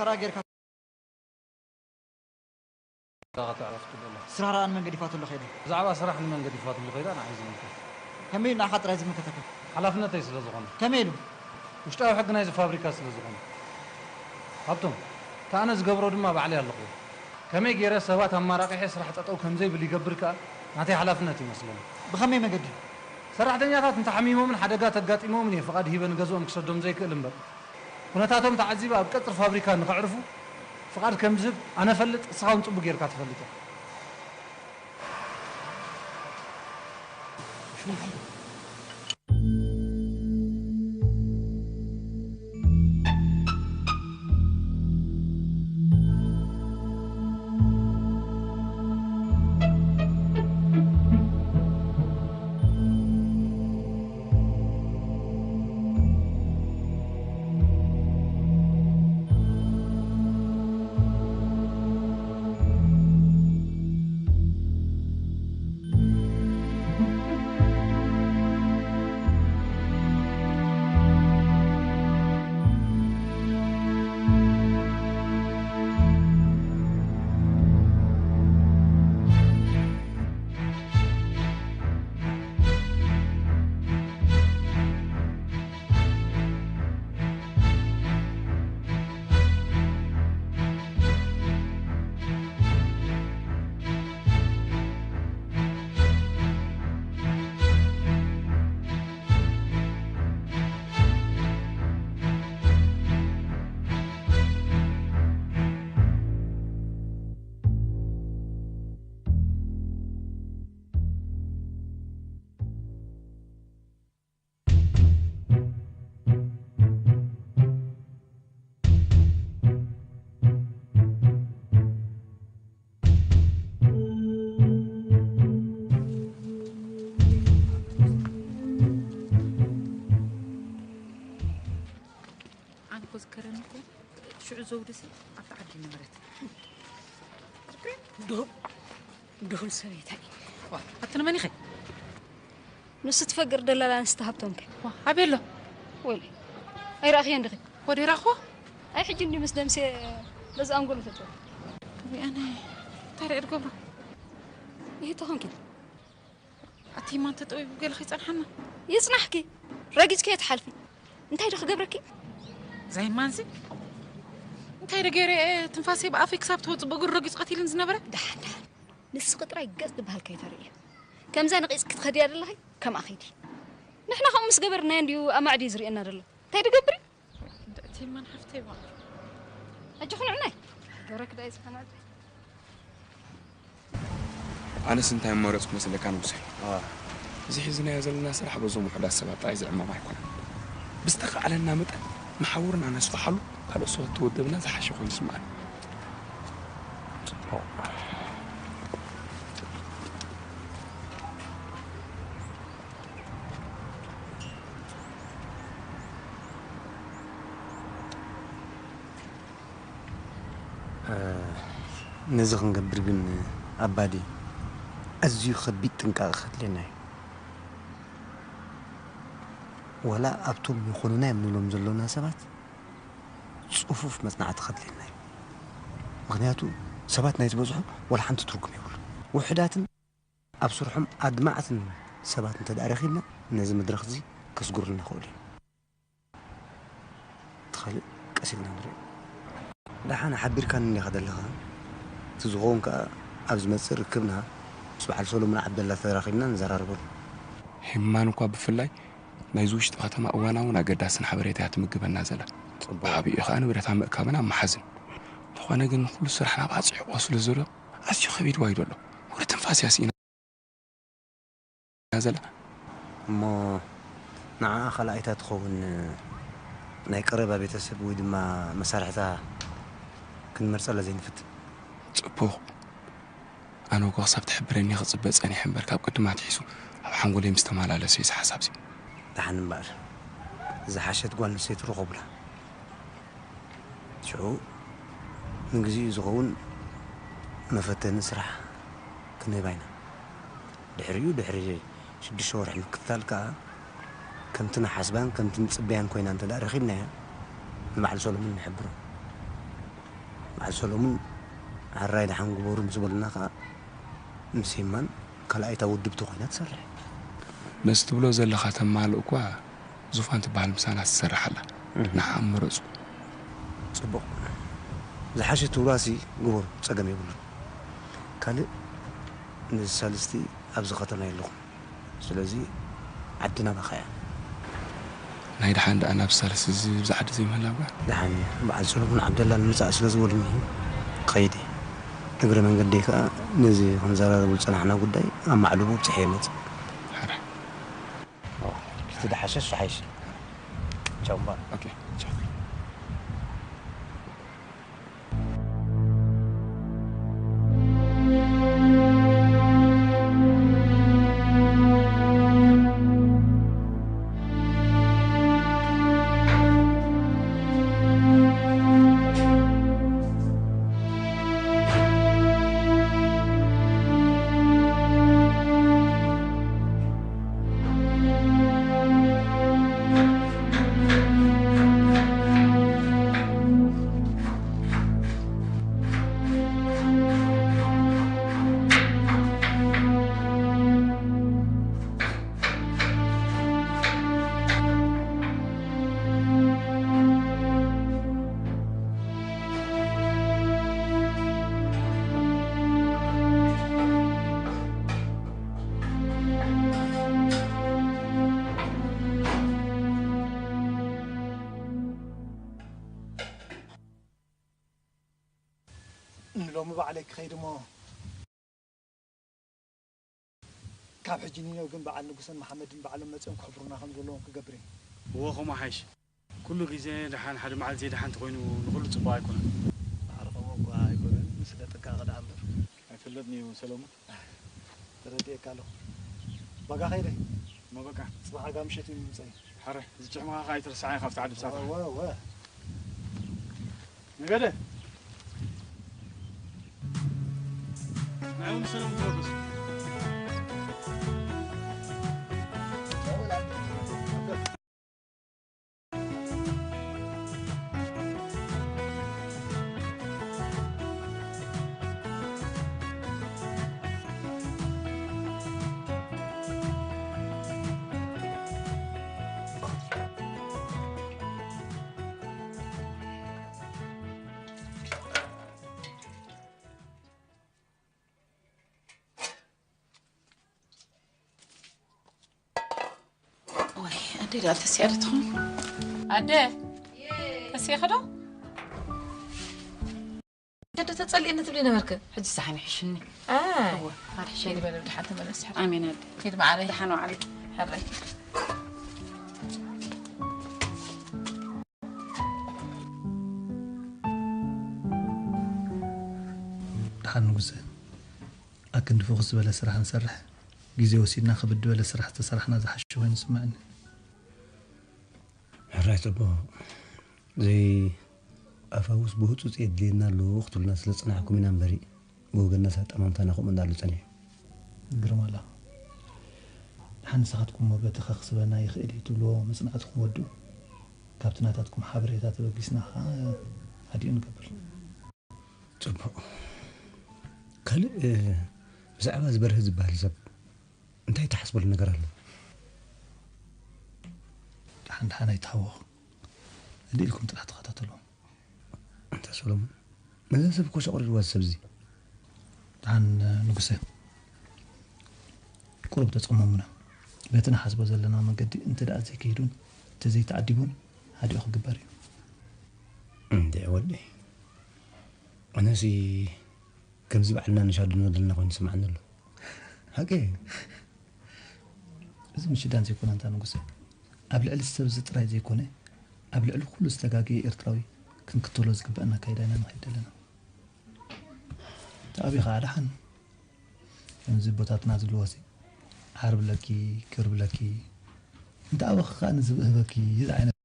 ተራ ጌርካ ዳኻ ተዕረፍቱ ደላ ስራራ ንመን ገዲፋትሉ ከይዳ? ብዛዕባ ስራሕ ንመን ገዲፋትሉ ከይዳ ንዓይ ዝምልከት ከመይ ኢሉ ንዓኻ ጥራይ ዝምልከተካ? ሓላፍነተይ ስለ ዝኾነ ከመይ ኢሉ? ውሽጣዊ ሕጊ ናይዚ ፋብሪካ ስለ ዝኾነ ሃብቶም እቲ ኣነ ዝገብሮ ድማ ባዕለይ ኣለኹ። ከመይ ገይረ ሰባት ኣማራቂሐ ስራሕ ጠጠው ከምዘይብል ይገብር ከኣ ናተይ ሓላፍነት ይመስለኒ። ብኸመይ መገዲ? ሰራሕተኛታት እንተሓሚሞምን ሓደጋ ተጋጢሞምን እየ ፍቓድ ሂበ ንገዝኦም ክሰዶም ዘይክእል እምበር ኩነታቶም ተዓዚበ ኣብ ቀጽሪ ፋብሪካ ንኸዕርፉ ፍቓድ ከም ዝህብ ኣነ እፈልጥ፣ እስኻ እውን ጽቡቕ ጌርካ ትፈልጥ ኢኻ። ኣነ እኮ ዝከረኒ እኮ ሽዑ ዘውድሲ ኣብቲ ዓዲ ነበረት። ድሁል ድሁል ሰበይታይ። ኣቲ ንመን ኢኸ? ንሱ ትፈቅር ደላላ ኣንስቲ ሃብቶም ከ? ኣበይ ኣሎ? ወይለ ኣይረኣኽዮን ዲኺ? ወደ ራኾ? ኣይ ሕጂ እንዲ ምስ ደምሴ በዚ ኣንጎሎ ተጥወ። ኣነ እንታይ ርኤ ድገብሮ? ይህ ተኾንኪ ኣቲ ማን ተጠዊቡ ገለ ከይጸንሓና ይጽናሕኪ ረጊጽኪ ትሓልፊ እንታይ ዶ ክገብረኪ ዛይማንሲ እንታይ ዶ ገይረ ትንፋሰይ ብኣፈይ ክሳብ ትወጽእ ብእግሩ ረጊጹ ቀቲልን ዝነበረ ደሓን ደሓን ንስኺ ጥራይ ገጽ ዝበሃል ከይተርእዩ ከምዛ ነቒጽ ክትኸድያ ዘለኺ ከምኣ ኺዲ ንሕና ከምኡ ምስ ገበርናዮ እንድዩ ኣማዕድዩ ዝርእየና ዘሎ እንታይ ድገብር እዩ ቲማን ሓፍተይ ዋ ሕጂ ክንዕናይ ገረክ ዳይ ዝኸናል ኣነስ እንታይ መረጽኩ መስለካ ንጉሰ እዚ ሒዝናዮ ዘለና ስራሕ በዞም ውሑዳት ሰባት ጥራይ ዝዕመም ኣይኮነን ብዝተኻእለና መጠን ንሓውርና ነስፍሓሉ ካልኦት ሰባት ተወደብና ዝሓሸ ኮይኑ ይስምዓኒ ነዚ ክንገብር ግን ኣባዲ ኣዝዩ ከቢድ ጥንቃቐ ከድልየና እዩ። ዋላ ኣብቶም ይኾኑና እዮም ንብሎም ዘሎና ሰባት ጽፉፍ መጽናዕቲ ከድልየና እዩ። ምኽንያቱ ሰባት ናይ ዝበዝሑ ዋላ ሓንቲ ትርጉም የብሉ። ውሑዳትን ኣብ ስርሖም ኣድማዕትን ሰባት እንተ ደኣ ረኺብና ነዚ መድረኽ እዚ ከስጉሩልና ይኽእሉ እዮም። እቲ ካልእ ቀስ ኢልና ንሪኦ። ደሓን ሓቢርካኒ እንዲኻ ዘለኻ። እቲ ዝኸውን ከኣ ኣብ ዝመጽእ ርክብና ምስ በዓል ሰሎሙን ዓብደላ ተራኺብና ንዘራረበሉ። ሄማን እኳ ብፍላይ ናይዚ ውሽጢ ከተማ እዋናውን ኣገዳስን ሓበሬታ እያ ትምግበና ዘላ። ብዓብይኡ ከኣ ንብረታ ምእካብን ኣብ መሓዝን። እንተኾነ ግን ኩሉ ስራሕ ናብ ኣጽዒቑዎ ስለ ዘሎ ኣዝዩ ከቢድዋ እዩ ዘሎ። ወረ ትንፋስ እያ ስኢና። ዘላ። እሞ ንዓኣ ካልኣይታ ትኸውን ናይ ቀረባ ቤተሰብ ወይ ድማ መሳርሕታ ክንመርጸላ ዘይንፍትን። ጽቡቕ። ኣነ እኮ ክሳብ ትሕብረኒ ክጽበ ጸኒሐ እምበር ካብ ቅድም ኣትሒዙ ኣብ ሓንጎለይ ምስ ተመላለሰ እዩ እዚ ሓሳብዚ። ደሓን እምበኣር ዝሓሸት ጓል ኣንስተይቲ ርኸቡላ። ሽዑ ንግዚኡ ዝኸውን መፈተኒ ስራሕ ክንህባ ኢና። ድሕሪኡ ድሕሪ ሽዱሽተ ወርሒ ምክትታል ከኣ ከምቲ ንሓስባን ከምቲ ንጽበያን ኮይና እንተ ደኣ ረኺብናያ ንበዓል ሰሎሞን ንሕብሮ። በዓል ሰሎሙን፣ ሕራይ ደሓን ግበሩ ምስ በሉና ከኣ፣ ምስ ሄማን ካልኣይታ ውድብቲ ኮይና ትሰርሕ። ነዚ ትብሎ ዘለኻ ተማልእ እኳ ዙፋን ትበሃል ምሳና ትሰርሕ ኣላ። ንዓ ምረጹ። ጽቡቕ። ዝሓሸ ትብሉዋሲ ግበሩ፣ ጸገም የብሉን። ካልእ፣ ነዚ ሳልስቲ ኣብዚ ከተማ የለኹም። ስለዚ ዓዲ ናባኻ እያ። ናይ ደሓን ደኣ ናብ ሳልስቲ እዚ ብዛ ዓዲ ዘይምህላው እባ። ደሓን እዩ። በዓል ሰለሙን ዓብደላ ንምጻእ ስለ ዝበሉኒ እዩ ክኸይድ እየ። እግረ መንገደይ ከኣ ነዚ ክንዘራረበሉ ዝጸናሕና ጉዳይ ኣማዕልቡ ኣብጺሐ እየ መጽእ። ሕራይ። እቲ ደሓሸ ዝሓይሽ። ቻው እምበኣር። ኦኬ፣ ቻው። ንሎሚ ባዕለይ ክኸይድ እሞ ካብ ሕጂ ንነገ ግን በዓል ንጉሰን መሓመድን ባዕሎም መጺኦም ክሕብሩና ከም ዘለዎም ክገብር እየ። እወ ከምኡ ሓይሽ። ኩሉ ግዜ ደሓን ሓደ መዓልቲ ዘይደሓን እንተኾይኑ ንኹሉ ጽቡቕ ኣይኮነን። ማዕረ ከምኡ እኳ ኣይኮነን፣ ስለ ጥንቃቐ ደኣ እምበር። ኣይፍለጥን እዩ ሰለሙን። ተረዲኤካ ኣለኹ። ባጋ ከይደ። እሞ በቃ። ጽባሕ ኣጋ ምሸት እዩ ምምጸይ። ሕራይ፣ እዚ ጭሕምኻ ከኣ ኣይትርስዓዮ ካብቲ ዓዲ ምሳኻ። እወ፣ እወ። ነገደ። ንዕኡ ንሰለሙን ተበገሱ። ወይ ኣደይ ደኣ ተሲኣ ዶ ትኸውን? ኣደ ተሲእኺ ዶ? ኣደ ተጸሊእኒ ትብሊ ነበርክ። ሕጂ ሳሕኒ ሕሽኒ። ኣይ። እወ፣ ኣደ ሕሸኒ። ከይዲ በለ ብድሓን ተመለስ። ኣሜን ኣደ። ከይዲ መዓረይ። ደሓን ዋዕሊ። ሕረይ። ደሓን ንጉሰ፣ ኣክንዲ ፍኹስ ዝበለ ስራሕ ንሰርሕ። ግዜ ወሲድና ክብድ ዝበለ ስራሕ ዝተሰራሕና ዝሓሸ ኮይኑ ይስምዐኒ። ሕራይ ጽቡቕ። ዘይኣፋውስ ብህጹጽ የድልየና ኣሎ ክትብሉና ስለ ዝጸናሕኩም ኢና እምበሪ፣ ብወገንናስ ኣጠማምታና ከምኡ እንዳኣሉ ጸኒሑ። ግርም ኣላ። ደሓን ንስኻትኩም እሞ በቲ ከኽስበና ይኽእል እዩ ትብልዎ መጽናዕትኹም ወድኡ። ካብቲ ናታትኩም ሓበሬታ ተበጊስና ኸኣ ኣዲኡ ንገብር። ጽቡቕ። ካልእ ብዛዕባ እዚ በርሀ ዝበሃል ሰብ እንታይ ትሓስበሉ ነገር ኣሎ? ደሓን ደሓን ኣይትሃወኹ። ህድእ ኢልኩም ጥራሕ ተኸታተልዎ። ኣንታ ሰሎሞን፣ ነዛ ሰብ እኮ ሸቑሪርዋ እዚ ሰብ እዚ። ደሓን ንጉሰ፣ ቁሩብ ተጸመሙና። በቲ ንሓስቦ ዘለና መገዲ እንተ ደኣ ዘይከይዱን እንተ ዘይተዓዲቡን ሃዲኡ ክግበር እዩ። እንድዒ ወደይ፣ ኣነሲ ከምዚ ባዕልና ንሻድኖ ዘለና ኮይኑ ይስምዓኒ ኣሎ። ሓቂ እዩ። እዚ ምሽዳን ዘይኮነ ኣንታ ንጉሰ፣ ኣብ ልዕሊ ሰብ እዚ ጥራይ ዘይኮነ፣ ኣብ ልዕሊ ኩሉ ዝተጋገየ ኤርትራዊ ክንክተሎ ዝግበኣና ኣካይዳ ኢና ንኸይድ ዘለና። ተኣቢኻ ደሓን ከምዚ ቦታትና ዝልዎሲ ዓርብለኪ ክርብለኪ እንተ ኣበኺ ከኣ ንዝብእ ህበኪ ዝዓይነቱ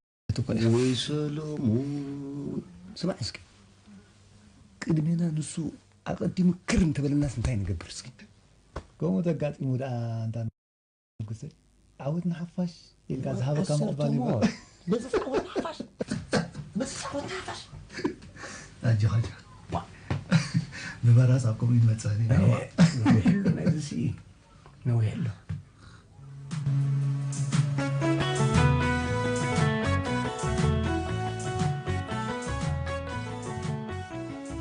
እኮ እዩ። ወይ ሰሎሙን፣ ስማዕ እስኪ፣ ቅድሜና ንሱ ኣቐዲሙ ክር እንተበለናስ እንታይ ንገብር እስኪ? ከምኡ ተጋጢሙ ደኣ ኣንታ ንጉሰይ፣ ዓወት ንሓፋሽ ኢልካ ዝሃበካ ምቕባል ይባል። መዝስ ዓወት ንሓፋሽ። መዝስ ዓወት ንሓፋሽ። ኣጆኻ ኣጆኻ። ብበራስ ኣብ ከምኡ ይመጸኒ። ነዊሕ ኣሎ፣ ነዚ ሲ ነዊሕ ኣሎ።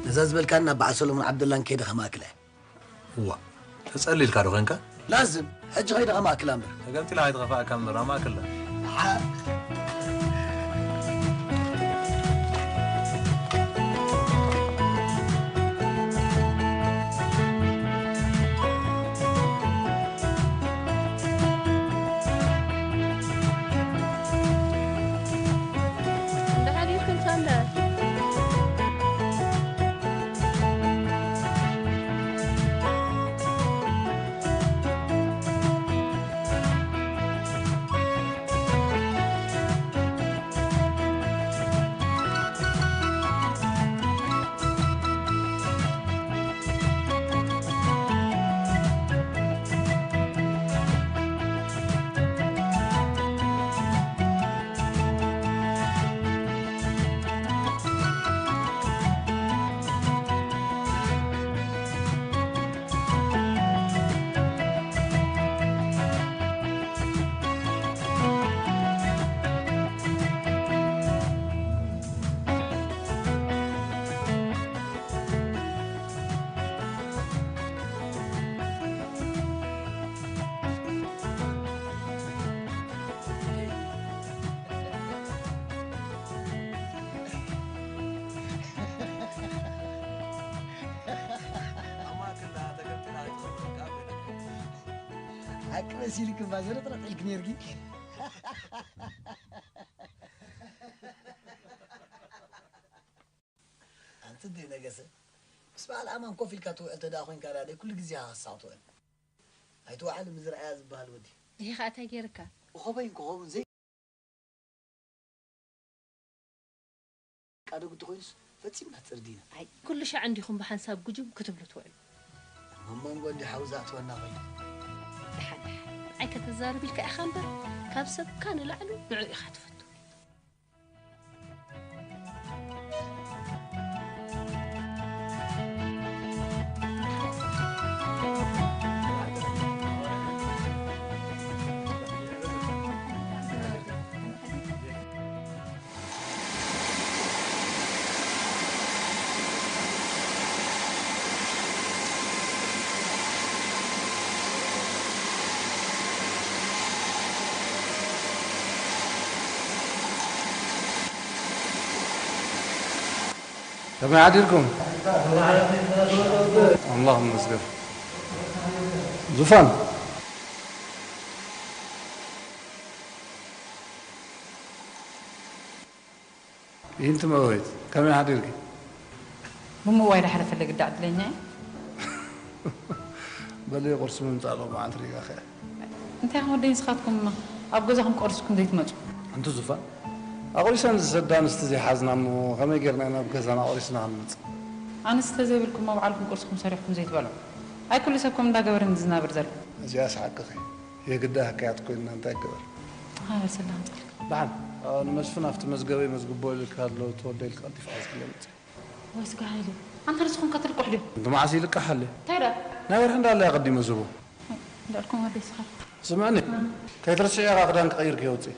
ነዛ ዝበልካና በዓል ሰሎሞን ዓብደላን ከይደ ከማእክለ። እዋ፣ ተጸሊልካ ዶ ኾንካ? ላዝም፣ ሕጂ ከይደ ከማእክላ እምበር። ተገምጢላ ኣይትኸፍኣካ እምበር፣ ኣማእክላ። ሓ- እንዳ ሓሊፍክን ሳንዳ። ሓቂ መሲልኪ እባ ዘረጥረጥ ኢልኪ ነይርኪ። ኣንቲ እንደ ነገሰ፣ ምስ በዓል ኣማን ኮፍ ኢልካ ትውዕል ተደኣ ኮይንካ ደኣ ኩሉ ግዜ ኢኻ ክሳዕ ትውዕል። ኣይትውዓልን ምዝርኣያ ዝበሃል ወዲ። ይሄ ኸኣ እንታይ ገይርካ? ብኸመይ ክኸውን ዘይ- ቃደጉ እንተኾይኑስ ፈጺምና ትጽርዲና። ኣይ፣ ኩሉ ሻዕ እንዲኹም ብሓንሳብ ጉጅም ክትብሉ ትውዕሉ። ኣብ መንጎ እንዲ ሓው ዝኣትወና ኮይኑ። ደሓን፣ ደሓን። ንዓይ ከተዛርብ ኢልካ ኢኻ እምበር፣ ካብ ሰብካ ንላዕሊ ንዕኡ ኢኻ ትፈቱ። ከመይ ሓዲርኩም? ኣምላኽ ይመስገን። ዙፋን። ይህንቲ መወይት፣ ከመይ ሓዲርኪ? ብምእዋይ ዳሕረ ፈለግ ዳ ዕድለኛ እየ። በሊ ቁርሲ ምምጻእ ሎማዓንቲ ሪኢኻ ኸኣ። እንታይ ከም ወደይ ንስኻትኩም ኣብ ገዛኹም ቆሪስኩም ዘይትመጹ? ኣንቲ ዙፋን፣ ኣቑሪሰን ዝሰዳ ኣንስቲ ዘይሓዝና እሞ ከመይ ጌርና ኢና ኣብ ገዛና ኣቑሪስና ክንመጽእ? ኣንስቲ ተዘይብልኩም ኣብ ባዕልኩም ቁርስኩም ሰሪሕኩም ዘይትበልዑ? ኣይ ኩሉ ሰብ ከምኡ እንዳገበረ እንዲ ዝናበር ዘሎ። እዚኣስ ሓቅኺ። የግዳ ህካያት ኮይንና እንታይ ይገበር? ኣበ ሰላም ጻልክ። ደሓን፣ ኣ፣ ንመስፍን ኣብቲ መዝገበይ መዝግቦ ኢልካ ኣሎ፣ ተወልደ ኢልካ ቀልጢፍካ ሕዝክለይ መጽእ። ወይ ስጋ ሃይለ፣ ኣንታ ንስኹም ከትልቅሑ ድዩ? እንተ መዓስ ይልቅሕ ኣለ? እንታይ ደኣ? ናይ ወርሒ እንዳለ ኣቐዲመ ዝህቦ። እንዳልኩም ወደይ ስኻ። ስምዕኒ፣ ከይትርስዒ ኢኻ ክዳን ክቐይር ከይወጽእ።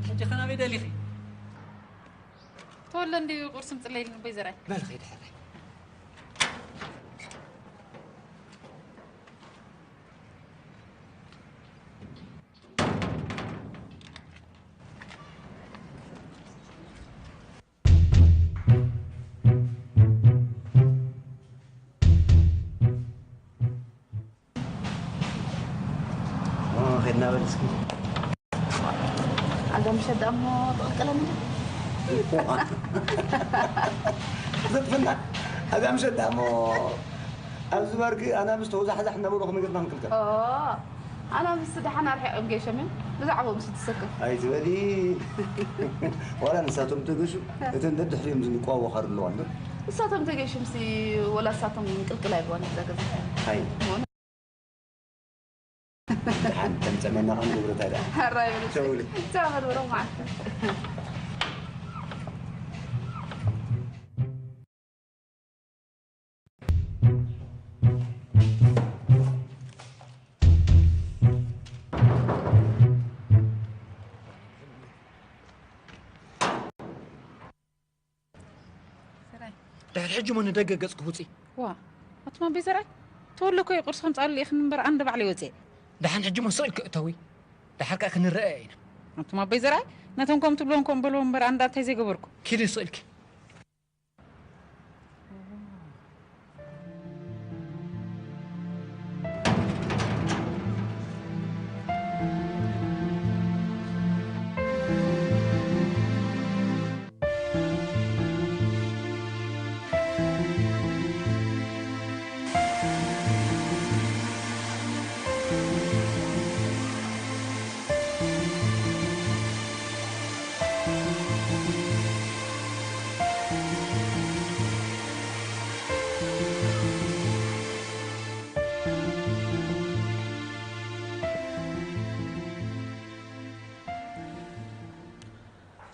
ሕጂ ከ ናበይ ደሊኺ? ተወለ እንድዩ ቁርሲ ምጽለይልኒ ቦይ ዘርኣይ። በል ኸይዲ ሕራይ። ከድና በል እስኪ። ኣዛ ምሸት ደኣ እሞ ትቕልቀለኒ። ዘጥፍና። ኣዛ ምሸት ደኣ እሞ ኣብዚ ባርኪ ኣናብስ ተወዛሕዛሕ እናበሉ ከመይ ጌርና ክንክልከል? ኦ፣ ኣናብስ ደሓን ኣርሒቖም ገይሾም እዮም። ብዛዕባኦም ሲ ትሰክፍ? ኣይትበሊ። ዋላ ንሳቶም ተገሹ፣ እተን ደድሕሪኦም ዝንቋወኻሩ ኣለዋ እንዶ። ንሳቶም ተገይሾም ሲ ወላ ንሳቶም ቅልቅል ኣይብልዋን እዛ ገዛ። ኣይ። ደሓን ከም ጸመና ከም ንብረታ ደኣ። ሕራይ በሉ። ቻው በሉ። ቻው በሉ፣ ብሩኽ መዓልቲ። ሰራይ። ድሕሪ ሕጂ እሞ ንደገ ገጽኪ ውጺ። ዋ፣ ኣቱም ኣቦይ ዘርኣይ፣ ተወለ እኮ እዩ ቁርሲ ከምጽኣሉ ኢኽን እምበር ኣነ ባዕለይ ወጽየ። ደሓን ሕጂ እሞ ስቕ ኢልኪ እተዊ። ደሓር ከኣ ክንረኣየ ኢና። ኣቱም ኣቦይ ዘርኣይ፣ ነቶም ከም ትብሎም ከም በልዎም እምበር ኣነ እንታይ ዘይገበርኩ። ኪዲ ስቕ ኢልኪ።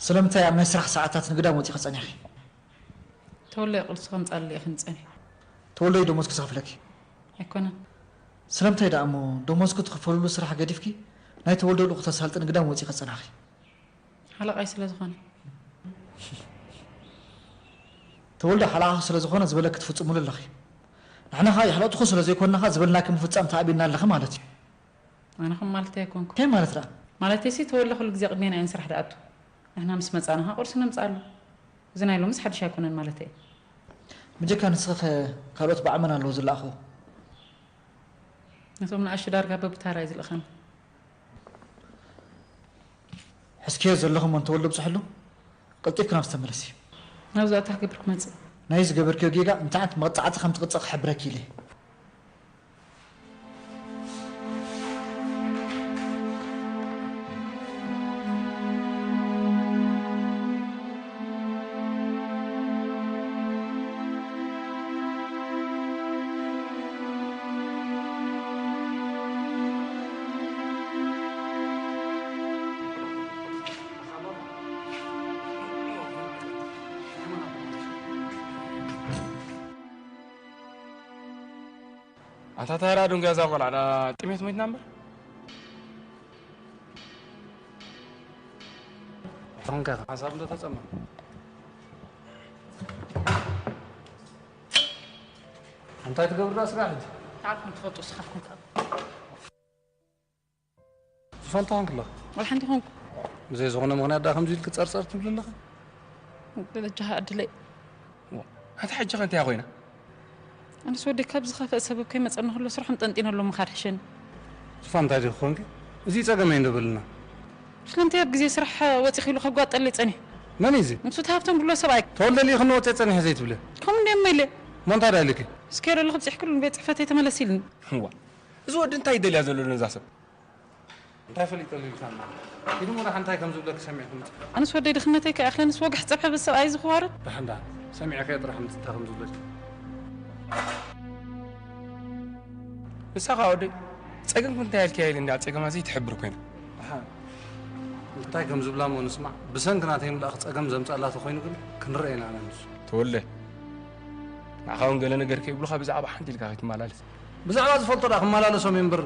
ስለምንታይ ኣብ ናይ ስራሕ ሰዓታት ንግዳም ወጺኺ ጸኒሕኺ? ተወልደ ቁርሲ ከምጻሉ ኢኺ ንጸኒሕ። ተወልደ እዩ ደሞዝኪ ዝኸፍለኪ? ኣይኮነን። ስለምንታይ ደኣ እሞ ደሞዝኪ ትኽፈልሉ ስራሕ ገዲፍኪ ናይ ተወልደ ልኡኽ ተሳልጢ ንግዳም ወጺኺ ጸናሕኺ? ሓለቓይ ስለ ዝኾነ። ተወልደ ሓለቓኺ ስለ ዝኾነ ዝበለኪ ትፍጽምሉ ኣለኺ። ንሕና ኸኣ የሕለቕትኹ ስለ ዘይኮንና ኸኣ ዝበልናኪ ምፍጻም ተኣቢና ኣለኺ ማለት እዩ። ኣነ ከም ማለተይ ኣይኮንኩ። እንታይ ማለት ደኣ? ማለተይሲ ተወልደ ኩሉ ግዜ ቅድሜና እዩ ንስራሕ ደኣቱ። ንሕና ምስ መጻና ኸኣ ቁርሲ ነምጽኣሉ። እዚ ናይ ሎምስ ሓድሽ ኣይኮነን ማለተይ። ብጀካ ንስኺ ኸ ካልኦት ብዓመን ኣለዉ ዝለኣኹ? ነቶም ንኣሽቱ ዳርጋ በብታራ እዩ ዝልእኸኒ። ሕዝክዮ ዘለኹ እሞ እንተወልዶ ብጽሕሉ፣ ቀልጢፍኪ ናብዚ ተመለሲ። ናብዚ ኣታ ክገብር ክመጽእ። ናይ ዝገበርክዮ ጌጋ እንታይ ዓይነት መቕጻዕቲ ከም ትቕጽዕ ክሕብረኪ ኢለ። ኣታ ታራ ዱንጋ እዛ ቆልዓ ደኣ ጥሜት ሞይትና እምበር። ቶንካ ሓሳብ እንዶ ተጸማ። እንታይ ትገብር ደኣ ስራሕ ሕጂ? ንዓኹም ትፈልጡ፣ ንስኻትኩም ትኣምኑ። ዝፈልጦ ኾንክ ኣለኻ? ወላ ሓንቲ ኾንኩ። ብዘይ ዝኾነ ምኽንያት ደኣ ከምዚ ኢልክ ጸርጸር ትብል ኣለኻ? በጃኻ ዕድለይ። ዋ፣ ኣታ ሕጂ ኸ እንታይ ኮይና? ኣነስ ወደይ ካብ ዝኸፍአ ሰበብ ከይመጸኒ ከሎ ስርሖም ጠንጢነሎም ምኻድ ሕሸኒ። ዝፋን እንታይ ዲኺ ኾንኪ? እዚ ጸገመይ እንዶ በልና። ስለምንታይ ኣብ ግዜ ስራሕ ወጺኺ ኢሉ ከጓጠለይ ጸኒሑ? መን እዩ እዚ? ንሱ እቲ ሃብቶም ድሎ ሰብኣይ። ተወልደ ልኢኽኒ ወጸ ጸኒሐ ዘይትብለ? ከምኡ እንደ እሞ ኢለ። እሞ እንታይ ደኣ ኢልኪ? እስከ ዶ ለኽብጺሕክሉ ንቤት ጽሕፈተይ ተመለስ ኢልኒ። እዋ፣ እዚ ወዲ እንታይ ይደልያ ዘሎ ነዛ ሰብ? እንታይ ፈሊጠሉ ኢልካ እሞ? ኢዱ እሞ ደሓን እንታይ ከም ዝብለኪ ሰሚዕኪ ምጽእ። ኣነስ ወደይ ድኽነተይ ከይኣኽለንስ ወግሕ ጸብሐ በሰብኣይ ዝኽዋረድ። ደሓን ደሓን ሰሚዕኪ ጥራሕ ምጽእ እንታይ ከም ዝብለኪ። ንሳ ኸኣ ወደይ ጸገምኪ እንታይ ኢልኪ ኢለ እንዳ ጸገማ ዘይትሕብር ኮይና። ደሓን እንታይ ከም ዝብላ እሞ ንስማዕ። ብሰንኪ ናተይ ምልኣኽ ጸገም ዘምጻላቶ ኮይኑ ግን ክንረኣየና ኣነ ንሱ። ተወለ ንዓኻ እውን ገለ ነገር ከይብሉኻ ብዛዕባ ሓንቲ ኢልካ ከይትመላለስ። ብዛዕባ ዝፈልጦ ደኣ ክመላለሶም እየ እምበር፣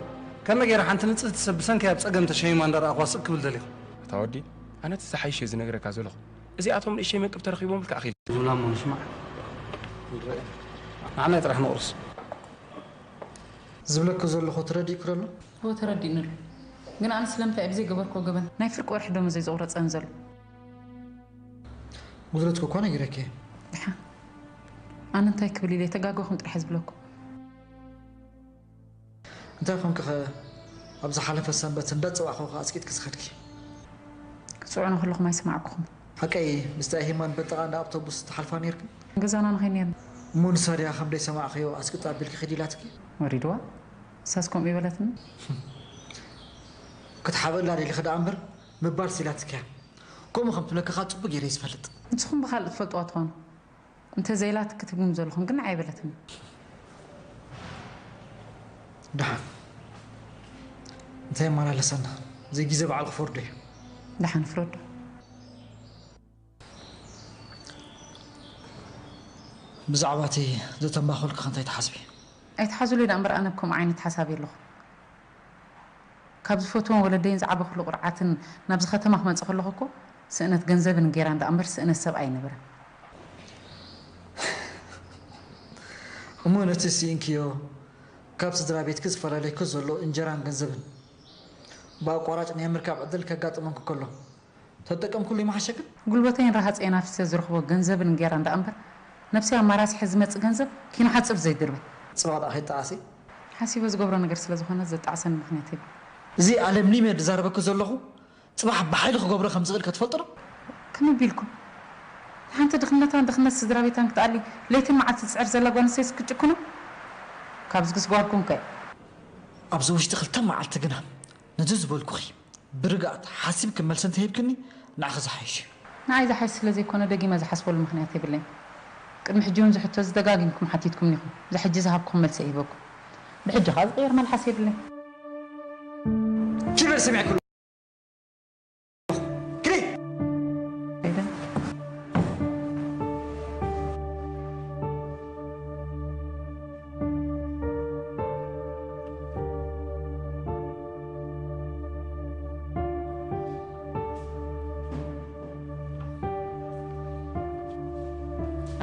ከመይ ገይረ ሓንቲ ንጽህቲ ሰብ ብሰንከይ ኣብ ጸገም ተሸይማ እንዳረኣኹዋ ስቕ ክብል ደሊኹ? ኣታ ወዲ፣ ኣነ እቲ ዝሓይሽ እየ ዝነግረካ ዘለኹ። እዚኣቶም ንእሽተይ መንቅብ ተረኺቦምልካ ኣኺል። ዝብላ እሞ ንስማዕ። ንዓናይ ጥራሕ ንቑርስ። ዝብለኪ ዘለኹ ተረዲእኪ ዶ ኣሎ? እወ፣ ተረዲእኒ ኣሎ። ግን ኣነ ስለምንታይ ኣብ ዘይገበርክዎ ገበን ናይ ፍርቂ ወርሒ ደሞዘይ ዝቑረጸኒ ዘሎ? ጉድለትኪ እኳ ነጊረኪ እየ። ደሓን። ኣነ እንታይ ክብል ኢለ ተጋገኹም ጥራሕ እየ ዝብለኩም። እንታይ ኮንኪ ኸ ኣብ ዝሓለፈ ሰንበት እንዳጸዋዕኹ ኣስቂጥኪ ዝኸድኪ። ክትጽዕኑ ከለኹም ኣይሰማዕኩኹም። ሓቀይ፣ ምስቲ ኣይሂማን በጠቓ እንዳ ኣውቶቡስ ትሓልፋ ነይርክን? ገዛና ንኸይድ ነይርና። እሞ ንሳ ድያ ከም ደይሰማዕኽዮ ኣስቂጡ ኣቢልኪ ኺድ ኢላትኪ? ወሪድዋ። ንሳስ ከምኡ ይበለትኒ። ክትሓብእላ ደሊኺ ደኣ እምበር ምባልስ ኢላትኪ እያ። ከምኡ ከም ትብለኪ ኸኣ ጽቡቕ ገይረ እየ ዝፈልጥ። ንስኹም ብኻልእ ትፈልጥዋ ትኾኑ። እንተ ዘይላትኪ ትብሉኒ ዘለኹም ግን ንዓይ ኣይበለትንን። ደሓን እንታይ ይመላለሰና? እዚ ግዜ ባዕሉ ክፈርዶ እዩ። ደሓን ፍረዶ። ብዛዕባ እቲ ዘተንባኹልኪ ከ እንታይ ትሓስቢ? ኣይትሓዙለይ ደኣ እምበር ኣነ ኣብ ከምኡ ዓይነት ሓሳብ የለኹን። ካብ ዝፈትዎም ወለደይን ዝዓበኹሉ ቁርዓትን ናብዚ ከተማ ክመጽእ ከለኹ እኮ ስእነት ገንዘብን እንጌራን ደኣ እምበር ስእነት ሰብ ኣይነበረን። እሞ ነቲ ስኢንክዮ ካብ ስድራ ቤትኪ ዝፈላለየኪ ዘሎ እንጀራን ገንዘብን ብኣቋራጭ ናይ ምርካብ ዕድል ከጋጥመኪ ከሎ ተጠቀምክሉ ይመሓሸክን? ጉልበተይን ረሃፀይን ኣፍሲሰ ዝረኽቦ ገንዘብን እንጌራን ደኣ እምበር ነብሰይ ኣማራሲሐ ዝመፅእ ገንዘብ ኪኖ ሓፅብ ዘይድርበ። ፅባሕ ደኣ ከይጠዓሲ? ሓሲበ ዝገብሮ ነገር ስለ ዝኾነ ዘጣዕሰኒ ምኽንያት የብሉን። እዚ ኣለምሊመ ዝዛረበኪ ዘለኹ ፅባሕ ብሓይሊ ክገብሮ ከም ዝኽእል ከ ትፈልጢ ዶ? ከመይ ቢልኩም? ሓንቲ ድኽነታን ድኽነት ስድራ ቤታን ክትኣሊ ለይትን መዓልቲ ትፅዕር ዘላ ጓል ኣንስተይትስ ክትጭክኑ? ካብዚ ግስጓርኩም ከ? ኣብዚ ውሽጢ ክልተ መዓልቲ ግና ነዚ ዝበልኩኺ ብርግኣት ሓሲብኪ መልሲ እንተሂብክኒ ንዓኺ ዝሓይሽ እዩ። ንዓይ ዝሓይሽ ስለ ዘይኮነ ደጊመ ዝሓስበሉ ምኽንያት የብለይን። ቅድሚ ሕጂ እውን እዚ ሕቶ እዚ ደጋጊምኩም ሓቲትኩምኒ ኢኹም። እዚ ሕጂ ዝሃብኩኹም መልሲ እየ ሂበኩም። ብሕጂ ኸኣ ዝቕየር መልሓስ የብለይን። ኪድ በል ሰሚዐኪ ኣለኹ። ኪዲ።